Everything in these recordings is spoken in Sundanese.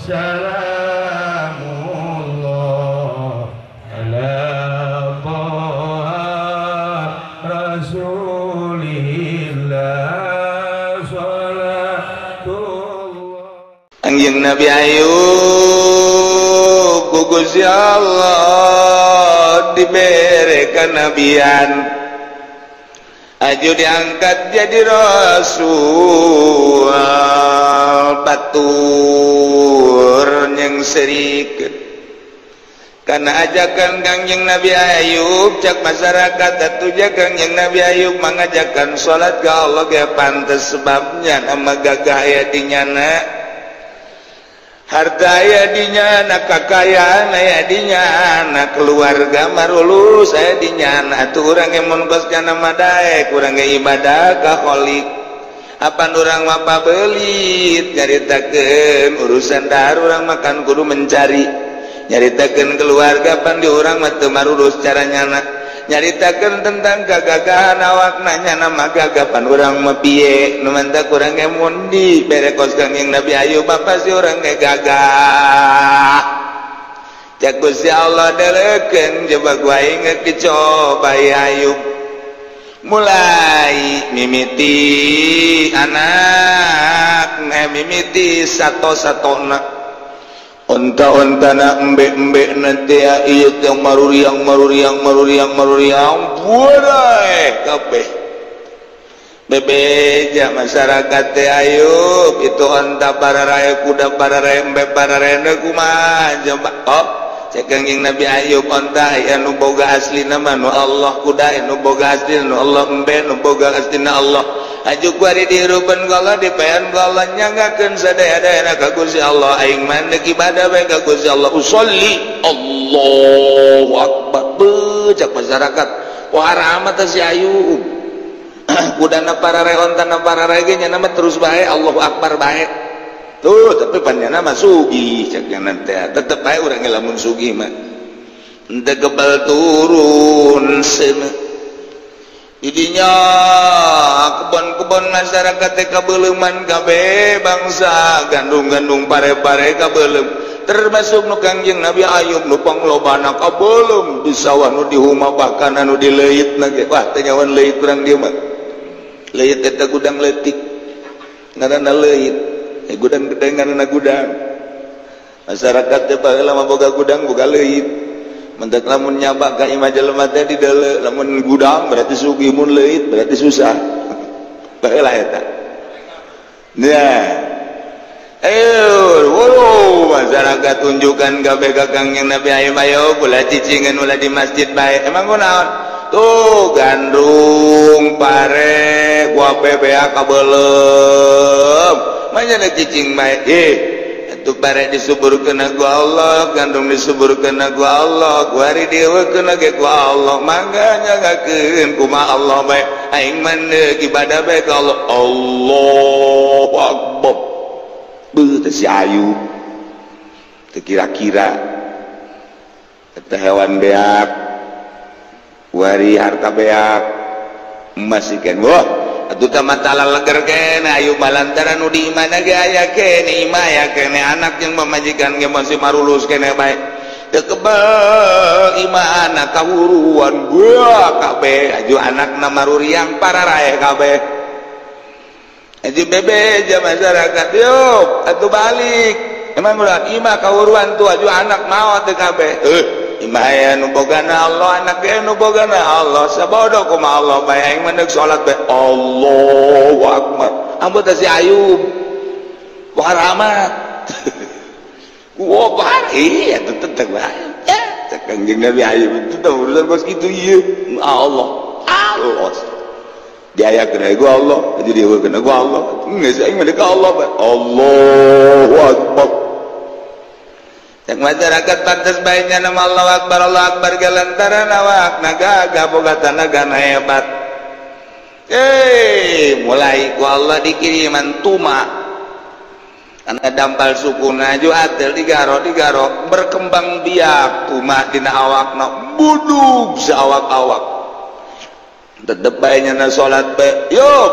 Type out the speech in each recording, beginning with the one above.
Salamullah ala Taha Rasulillah salatullah. Anjing Nabi Ayub ku Gusti Allah diberi kenabian, aju diangkat jadi rasul, batur yang serik karena ajakan Kangjeng Nabi Ayub cak masyarakat atuh Kangjeng Nabi Ayub mengajakkan salat ke Allah ge pantes sebabnya nama gagah aya di nyana, harta aya di nyana, kakayaan aya di nyana, keluarga marulus aya di nyana. Atuh urang ge mun kos kana mah daek urang ge ibadah ka Khalik. Apan urang mah pabelit nyaritakeun urusan dahar urang makan kudu mencari, nyaritakeun keluarga pan di urang mah teu marulus cara nyana, nyaritakeun tentang kagagahan awakna nyana mah gagah pan urang mah piye nu mantak urang ge mun dibere kos Kangjeng Nabi Ayub apa sih urang ge gagah. Cak Gusti Allah deleukeun coba gua inget dicoba Ayub. Mulai mimiti anak mimiti sato-satona onta-ontana embe-embe nanti ieu teh maruriang maruriang maruriang maruriang burai kabeh bebeja masyarakat teh Ayub itu onta pararae kuda pararae embe pararae kumaha coba. Oh cek Kangjeng Nabi Ayub onta aya nu boga aslina mah nu Allah, kuda nu boga aslina nu Allah, embe nu boga aslina Allah. Aju kuari dihirupan ku Allah dipayan ku Allah nyanggakeun sadaya-dayana ka Gusti Allah. Aing mah deuk ibadah bae ka Gusti Allah, usolli Allahu akbar. Beuh cak masyarakat wah rahmat si Ayub kudana pararae ontana pararae ge nya mah terus bae Allahu akbar bae. Tuh tapi panjana mah sugih cak nya teh tetep bae urang ge lamun sugih mah henteu kebal turun seuneu. Didinya kebon-kebon masyarakat teh kabeuleman kabeh bangsa gandung-gandung pare-pare kabeuleum, termasuk nu Kangjeng Nabi Ayub nu panglobana kabeuleum di sawah nu di huma bahkan anu di leuit na ge. Wah teh nyawan leuit urang dieu mah, leuit eta gudang leutik ngaranna leuit, gudang gede ngaranna gudang. Masyarakat teh baheula mah boga gudang boga leuit. Mentak lamun nyabak ka imah jelema teh di deuleu, lamun gudang berarti sugih, mun leuit berarti susah. Baheula eta. Nah, ayo, wow, masyarakat tunjukkan kabeh ka Kangjeng Nabi Ayub, ayo ulah cicingan ulah di masjid bae. Emang kunaon? Tuh gandum pare gua bebea kabeuleum. Manya cicing bae. Itu pare disuburkeun ku Allah, gandum disuburkeun ku Allah, kuari dieuwekeun ge ku Allah. Mangga nyanggakeun kumaha Allah bae. Aing mah deuk ibadah bae ka Allah. Allahu akbar. Beuh teh si Ayub. Teu kira-kira eta hewan beak, kuari harta beak, emas ikan. Wah, atuh teh mata laleger kene Ayub lantaran nu di imahna ge aya kene imah aya kene anak jeung pamajikan ge masih marulus kene bae. Teu kebel imah anak kahuruan buah kabeh aju anakna maruriang pararae kabeh. Aju bebeja masyarakat yuk atuh balik. Emang ulah imah kahuruan tuh aju anak maot teu kabeh. Imah aya nu bogana Allah, anak ge nu bogana Allah, sabodo kumaha Allah bae aing mah deuk salat bae Allahu akbar. Ampun teh si Ayub. Wah rahmat. Wah bah iya tetep bae. Ya cek Kangjeng Nabi Ayub itu teh urusan kos kitu ieu. Allah. Allah. Diayakeun ku Allah, jadi dieuwekeun ku Allah. Geus aing mah deuk Allah bae. Allahu akbar. Cek masyarakat pantes baiknya nama Allah Akbar Allah Akbar galantaran awak naga gagah boga tanaga hebat. Mulai ku Allah dikiriman tuma karena dampal sukuna ju atel digaro digaro berkembang biak tuma dina awakna budug saawak-awak. Tetep bae nya salat bae. Yuk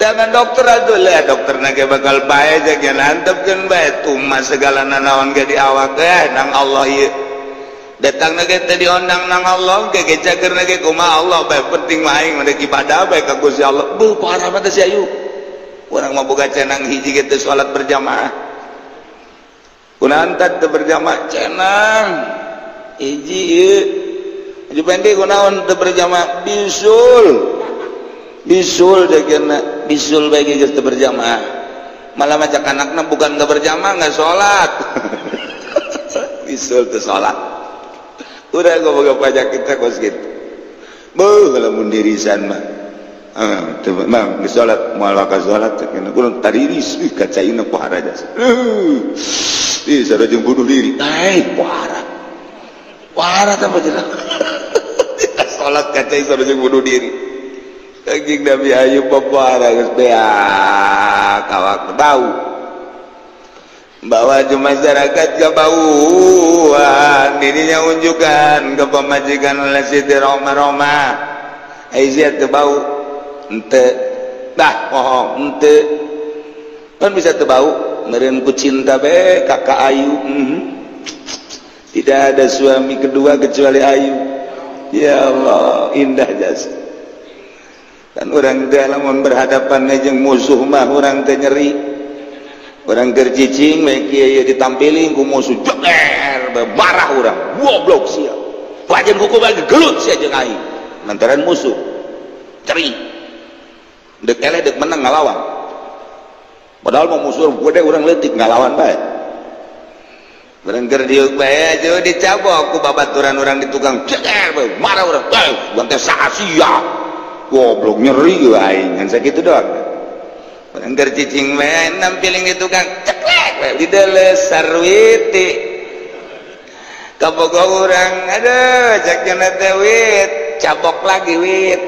Jangan dokter atuh lah, dokter nage bakal bae jeung antepkeun bae tumas segala nanaon ge di awak eh nang Allah ieu. Datang nage teh diondang nang Allah ge cager nage kumaha Allah bae penting mah aing mah ibadah bae ka Gusti Allah. Beuh parah mah teh si Ayu. Urang mah boga cenang hiji ge teu salat berjamaah. Kunaon teh berjamaah cenang hiji ieu. Haji Pendi kunaon teu berjamaah bisul. Bisul degena bisul bae geus teu berjamaah. Malah macak anakna bukan enggak berjamaah enggak salat. Bisul teu salat. Urang boga pajak kita kos kitu. Beuh lamun dirisan mah. Teu mah geus salat moal ka salat cenah kudu tariris ih kacaina pohara jasa. Ih sarua jeung bunuh diri. Ai pohara. Pohara teh mah cenah. Salat kacai sarua jeung bunuh diri. Kanjeng Nabi Ayub pohara geus beak awak bau. Bawa masyarakat kebauan dirinya unjukkan ke pemajikan oleh Siti Roma-Roma. Aisyah teu bau henteu. Bah bohong henteu. Kan bisa teu bau meureun ku cinta be kakak Ayu. Tidak ada suami kedua kecuali Ayu. Ya Allah, indah jasa. Kan urang teh lamun berhadapan jeung musuh mah urang teh nyeri. Urang keur cicing we kieu ditampiling ku musuh jeger marah urang. Goblok sia. Wajan kuku bae gelut sia jeung aing. Lantaran musuh. Ceri. Dek eleh dek menang ngalawan. Padahal mah musuh gede urang leutik ngalawan bae. Urang keur diuk bae aja dicabok ku babaturan urang di tukang jeger marah urang. Urang teh saha sia. Goblok nyeri aing ngan sakitu doang. Urang keur cicing bae nampiling di tukang ceklek bae dideles sarwiti. Kabogo urang aduh cek cenah teh wit, cabok lagi wit.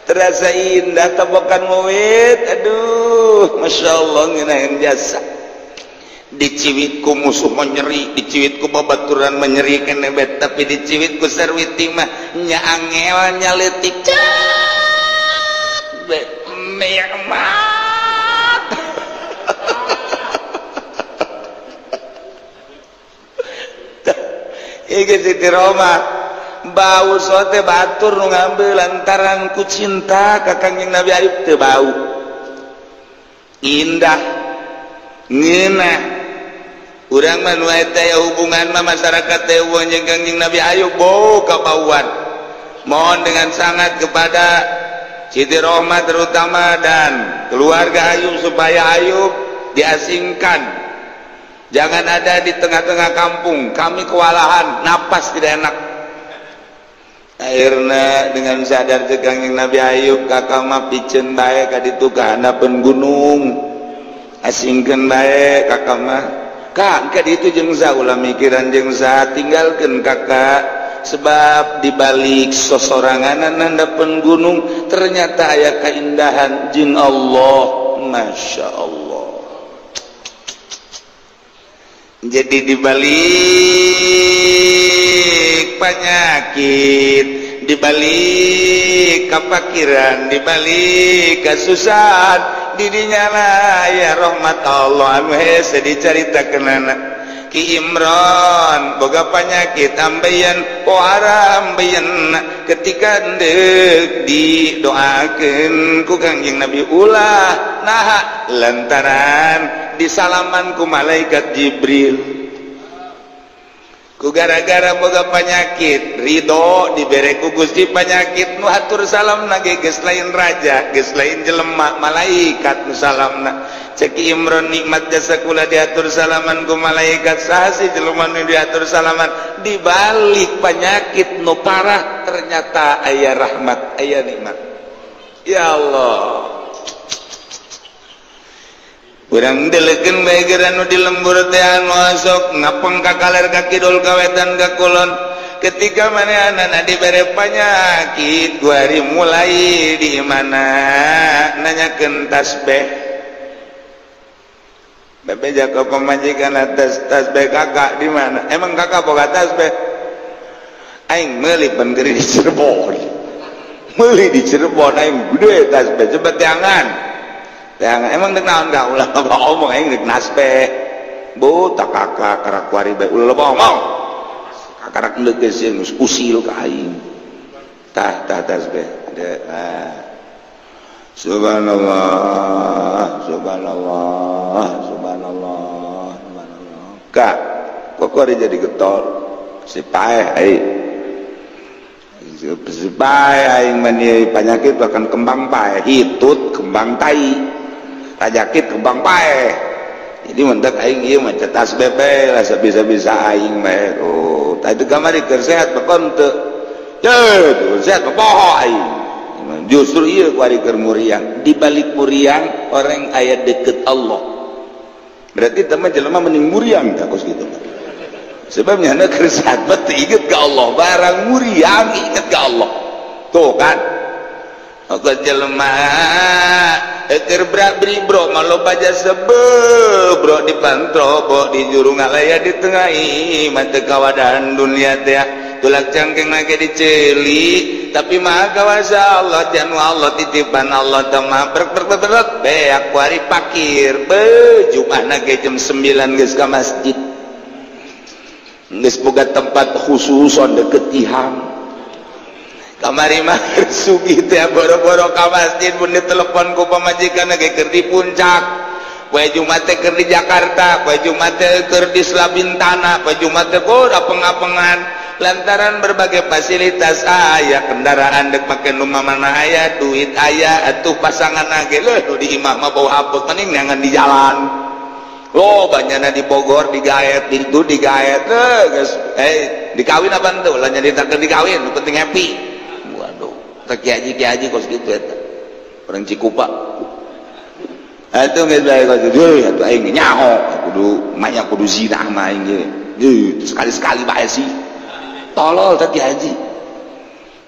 Terasa indah tabokan wit, aduh masyaallah ngeunaheun jasa. Diciwit ku musuh menyeri, diciwit ku babaturan menyeri kene bet, tapi diciwit ku sarwiti mah nya angel nya leutik cat be nikmat. Ieu Siti Roma bau sote batur nu ngambil lantaran ku cinta ka Kangjeng Nabi Ayub teu bau. Indah ngeunah. Urang mah nu eta ya hubungan mah masyarakat teh eueuh jeung Kangjeng Nabi Ayub bau kabauan. Mohon dengan sangat kepada Siti Rohmah terutama dan keluarga Ayub supaya Ayub diasingkan. Jangan ada di tengah-tengah kampung. Kami kewalahan, napas tidak enak. Akhirna dengan sadar ke Kangjeng Nabi Ayub kakak mah piceun bae ka ditu ka handapeun gunung. Asingkeun bae kakak mah. Kak, ka ditu jeung sa ulah mikiran jeung sa tinggalkeun kakak sebab dibalik sosoranganan handapeun gunung ternyata aya kaindahan jeung Allah. Masya Allah. Jadi dibalik penyakit, dibalik kepakiran, dibalik kesusahan, didinya lah ya rahmat Allah anu hese dicaritakeun anak Ki Imron boga penyakit ambeien pohara ambeien ketika deuk didoakeun ku Kangjeng Nabi ulah naha lantaran disalaman ku malaikat Jibril. Ku gara-gara boga penyakit ridho dibere ku Gusti penyakit nu hatur salamna ge geus lain raja geus lain jelema malaikat nu salamna. Cek Imron nikmat jasa kula diatur salaman ku malaikat saha sih jelema nu diatur salaman dibalik penyakit nu parah ternyata aya rahmat aya nikmat. Ya Allah. Urang delekeun bae geura nu di lembur teh anu osok ngapeng ka kaler ka kidul ka wetan ka kulon ketika manehanana dibere panyakit guari mulai di mana nanyakeun tasbih bebeja ka pamajikan atas tasbih kakak di mana emang kakak boga tasbih Aing meuli pan di Cirebon. Meuli di Cirebon aing gede tasbih cepet teangan. Teangan emang dek naon ka ulah loba omong aing dek nasbeh. Bu tak kakak karak kuari bae ulah loba omong. Kakarak leukes geus usil ka aing. Tah tah tasbih. Subhanallah, subhanallah, subhanallah, subhanallah. Kak, kok kuari jadi getol? Si paeh aing. Si paeh aing mani penyakit bahkan kembang paeh, hitut kembang tai. Pajakit kembang paeh. Jadi mendak aing ieu mah tasbih bae lah sabisa-bisa aing bae. Oh, tah itu kamari keur sehat bakon teu. Teu sehat poho aing. Justru ieu kuari keur muriang. Di balik muriang orang aya deket Allah. Berarti teman jelema mending muriang tah kos kitu. Sebabnya anak kersat betul inget ke Allah, barang muriang inget ke Allah. Tuh kan? Oke jelema keur bri bro maloba jasa bro di pantrobo di jurung alaya di tengah mah teu kawadan dunia teh tulak cangkeng lagi diceli tapi maha kawasa Allah janu Allah titipan Allah teh mah brek brek brek beak kuari pakir be jumahna ge jam 9 geus ka masjid. Geus boga tempat khususon deket iham. Kamari mah sugih teh boro-boro ka masjid mun ditelepon ku pamajikan ge keur di puncak. Poe Jumat teh keur di Jakarta, poe Jumat teh keur di Selabintana, poe Jumat teh keur apeng-apengan. Lantaran berbagai fasilitas aya, kendaraan dek make nu mana aya, duit aya, atuh pasangan ge leuh nu di imah mah bau hapus mending neangan di jalan. Loh banyana di Bogor digaet, di itu digaet, geus dikawin apa henteu? Lah nyaritakeun dikawin, nu penting happy. Waduh, teh kiai haji kos kitu eta. Orang Cikupa. Atuh geus bae kos kitu, heuh atuh aing nyaho, kudu manya kudu zina mah aing ge. Heuh, sekali-sekali bae sih. Tolol teh kiai haji.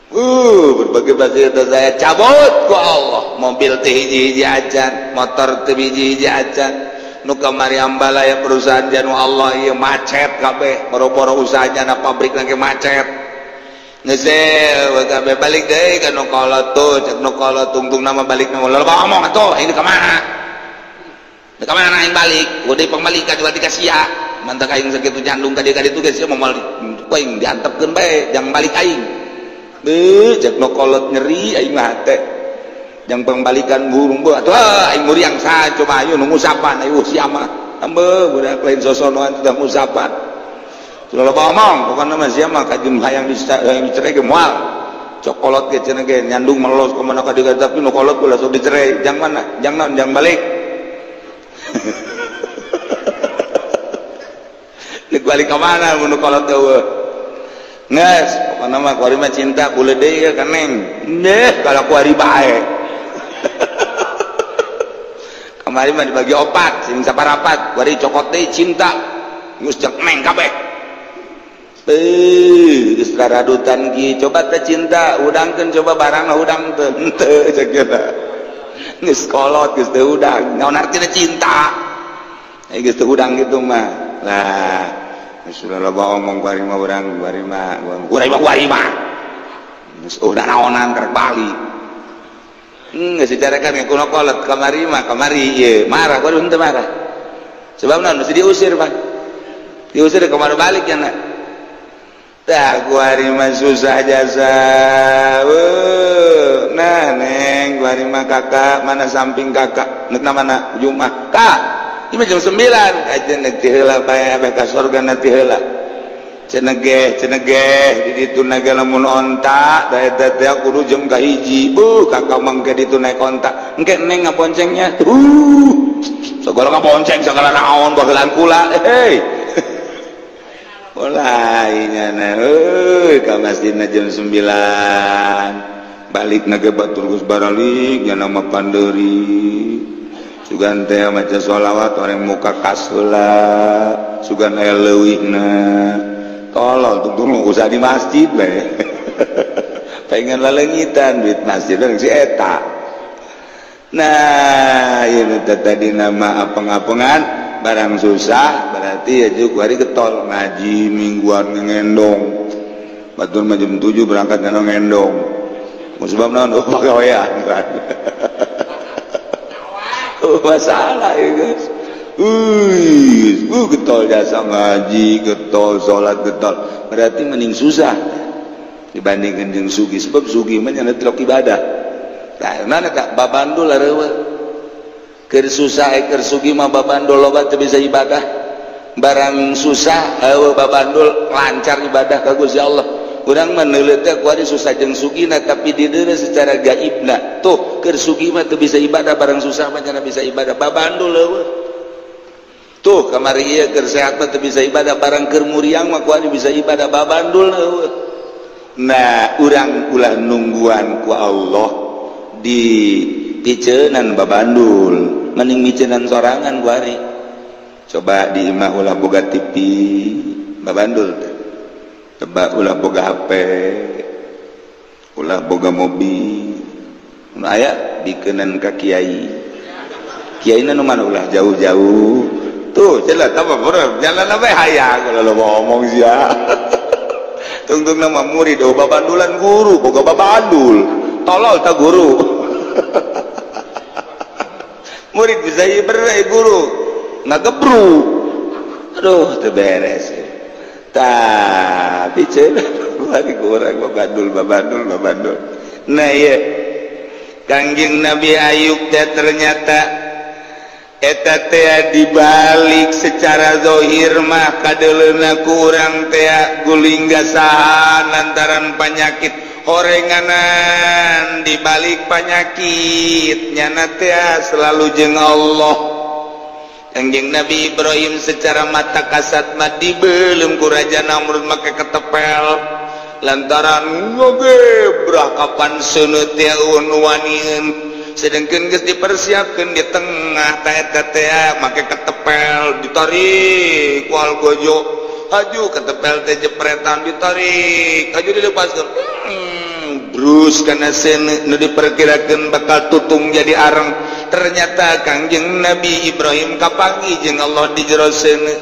Berbagai fasilitas saya cabut ku Allah. Mobil teh hiji-hiji acan, motor teh hiji-hiji acan. Nu kamari ambalaya perusahaan janu Allah ieu macet kabeh boro-boro usahanya na pabrik lagi macet geus kabeh balik deui ka nu kolot tuh cek nu kolot tungtung nama balik nu loba omong atuh aing ka mana ka mana aing balik gede pangmalikan juga dikasih ya mantak aing sakitu nyandung ka dieu ka ditu geus moal aing diantepkeun bae jang balik aing beuh cek nu kolot nyeri aing mah hate yang pembalikan burung buat wah aing muriang sa coba ayo nu ngusapan ayo sia mah ambe budak lain sosonoan sudah ngusapan sudah loba omong pokona mah sia mah kajeun hayang dicerai ge moal cokolot ge cenah ge nyandung melos ka mana ka dieu tapi nu kolot ulah sok dicerai jang mana jang naon jang balik dek balik ka mana mun nu kolot eueuh geus pokona mah kuari mah cinta bule deui ka neng deh kalau kuari bae. Kemarin mah dibagi opat, sing saparapat, kuari cokot deui cinta, geus cek neng kabeh. Beuh, geus raradutan ki, coba teh cinta, udangkeun coba barangna udang teu, henteu cek geuna. Geus kolot geus teu udang, naon artina cinta? Geus teu udang kitu mah. Lah, geus loba omong kuari mah urang, kuari mah, kuari mah kuari mah. Geus udah naonan karek balik. Nggak secara kan kuno kolot kamari mah kamari ye marah kudu henteu marah sebab naon mesti diusir Pak diusir ke mana balik ya nak tah kuari mah susah jasa nah neng kuari mah kakak mana samping kakak nek mana Jumat kak ini jam 9 aja nek ti heula bae abeh ka surga nanti heula cenegeh cenegeh di ditu naga lamun onta da eta teh kudu jam ka hiji beuh kakak mangke ditu naik onta engke neng ngaboncengnya segala ngabonceng segala naon baheula kula hei mulai nyana euy ka masjidna jam 9 balik naga batur geus baralik nya nama pandeuri sugan teh maca sholawat orang muka kasheula sugan aya leuwihna tolol tungtung usah di masjid bae pengen lalengitan duit masjid bareng si eta. Nah ieu teh tadi nama apeng-apengan barang susah berarti ya juga hari getol ngaji mingguan ngendong Batur mah jam 7 berangkat ngendong. Sebab naon? Oh pagawean. Oh masalah ya guys. Getol jasa ngaji, getol salat, getol. Berarti mending susah dibandingkan jeung sugih, sebab sugih mah nya telok ibadah. Tah mana tak babandul areueuh. Keur susah keur sugih mah babandul loba teu bisa ibadah. Barang susah eueuh babandul lancar ibadah ka Gusti Allah. Urang mah neuleut teh kuari susah jeung sugihna tapi dideureuh secara gaibna. Tuh keur sugih mah teu bisa ibadah, barang susah mah nya bisa ibadah. Babandul eueuh. Tuh kamari ieu keur sehat mah teu bisa ibadah, barang keur muriang mah kuari bisa ibadah, babandul eueuh. Nah, urang ulah nungguan ku Allah di piceunan babandul, mending miceunan sorangan kuari. Coba di imah ulah boga TV, babandul teh. Coba ulah boga HP, ulah boga mobil. Nu aya bikeunan ka kiai. Kiaina nu mana ulah jauh-jauh. Tuh, jalan apa bro? Jalan apa hayang kalau lo mau ngomong sia. Tungtung nama murid, oh babandulan guru, boga babandul. Tolol tak guru. Murid bisa iberai guru, ngagebru. Aduh, teu beres. Tapi cenah bari kurang babandul, babandul, babandul. Nah iya. Kangjeng Nabi Ayub teh ternyata eta teh dibalik secara zahir mah kadeuleuna ku urang teh guling gasahan lantaran panyakit horenganan, dibalik panyakit nyana teh selalu jeung Allah. Kangjeng Nabi Ibrahim secara mata kasat mah dibeuleum ku Raja Namrud make ketepel lantaran ngogebrah kapan seuneu teh eueun sedangkan geus dipersiapkeun di tengah ta eta teh make ketepel ditarik ku algojo haju ketepel teh jepretan ditarik haju dilepaskeun brus kana seuneu nu diperkirakeun bakal tutung jadi areng, ternyata Kangjeng Nabi Ibrahim kapanggih jeung Allah di jero seuneu.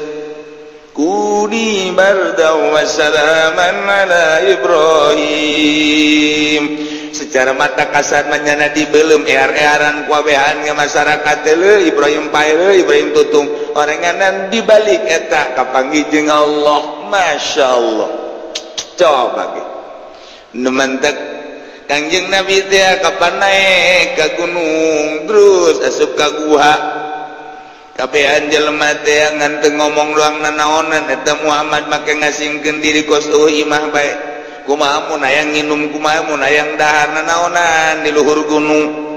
Kuni bardan wa salaman ala Ibrahim. Secara mata kasat manyana dibelum ear-earan kuabehan ke masyarakat leuh Ibrahim pae leuh Ibrahim tutung orenganan dibalik eta kapanggih jeung Allah. Masya Allah. Coba ge nu mantek Kangjeng Nabi teh kapan naik ka gunung terus asup ka guha kabehan jelema teh ngan teu ngomong doang nanaonan eta Muhammad make ngasingkeun diri kos eueuh imah bae. Kumaha mun hayang nginum, kumaha mun hayang dahar nanaonan di luhur gunung.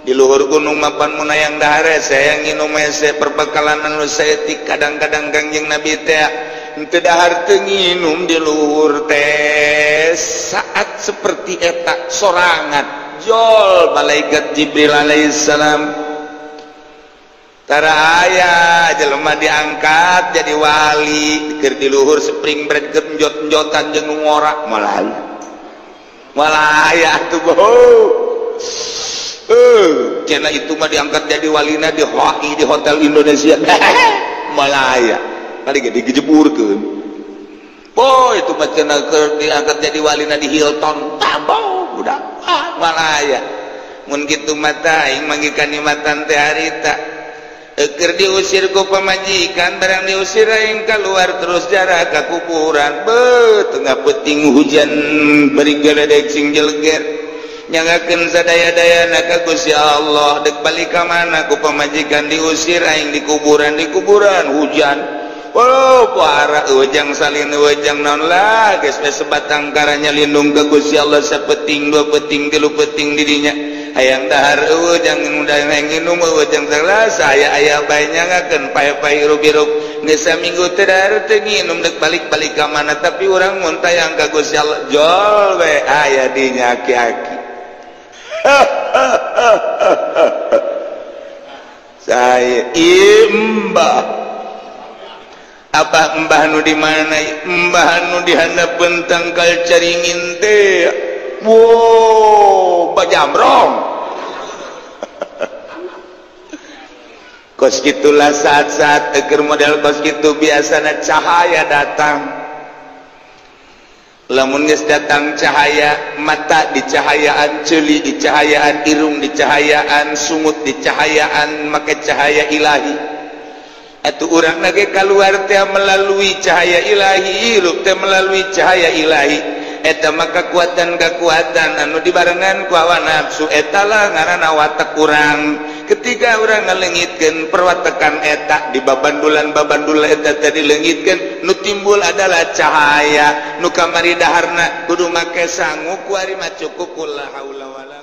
Di luhur gunung mapan mun hayang dahar hese, hayang nginum hese, perbekalan anu saeutik. Kadang-kadang Kangjeng Nabi teh henteu dahar teu nginum di luhur teh. Saat seperti eta sorangan jol malaikat Jibril alaihissalam. Tara aya jelema diangkat jadi wali keur di luhur spring break genjot-genjotan jeung ngora malah malah aya atuh cenah itu mah diangkat jadi walina di HI di Hotel Indonesia malah aya kali ge digejeburkeun. Oh itu mah cenah keur diangkat jadi walina di Hilton tambah budak malah aya mun kitu mah tah aing manggih kanikmatan teh harita. Keur diusir ku pamajikan barang diusir aing keluar terus jarak ka kuburan beuh tengah peuting hujan beri geledek sing jeleger nyangakeun sadaya-dayana ka Gusti Allah dek balik ka mana ku pamajikan diusir aing di kuburan hujan. Oh para ujang salin ujang naon lah geus sebatang karanya lindung ka Gusti Allah sapeting dua peting tilu peting didinya hayang dahar eueuh jangan udah nginum eueuh jang salah saya aya bae nyangakeun pae-pae hirup-hirup geus saminggu teu dahar teu nginum dek balik-balik ka mana tapi urang mun tayang ka Gusti Allah jol we aya di nya aki-aki. Saya imbah abah mbah nu di mana mbah nu di handapeun tangkal caringin teh wow bajamrong. Kos gitulah saat-saat eker model kos gitu biasanya cahaya datang. Lamun geus datang cahaya, mata dicahayaan, ceuli dicahayaan, irung dicahayaan, sungut dicahayaan, make cahaya ilahi. Atuh urang ge kaluar teh melalui cahaya ilahi, hirup teh melalui cahaya ilahi. Eta maka kekuatan-kekuatan anu dibarengan ku hawa nafsu eta lah ngaranna watak urang. Ketika urang ngalengitkeun perwatekan eta di babandulan-babandulan eta tadi leungitkeun, nu timbul adalah cahaya. Nu kamari daharna kudu make sangu, kuari mah cukup la haula wala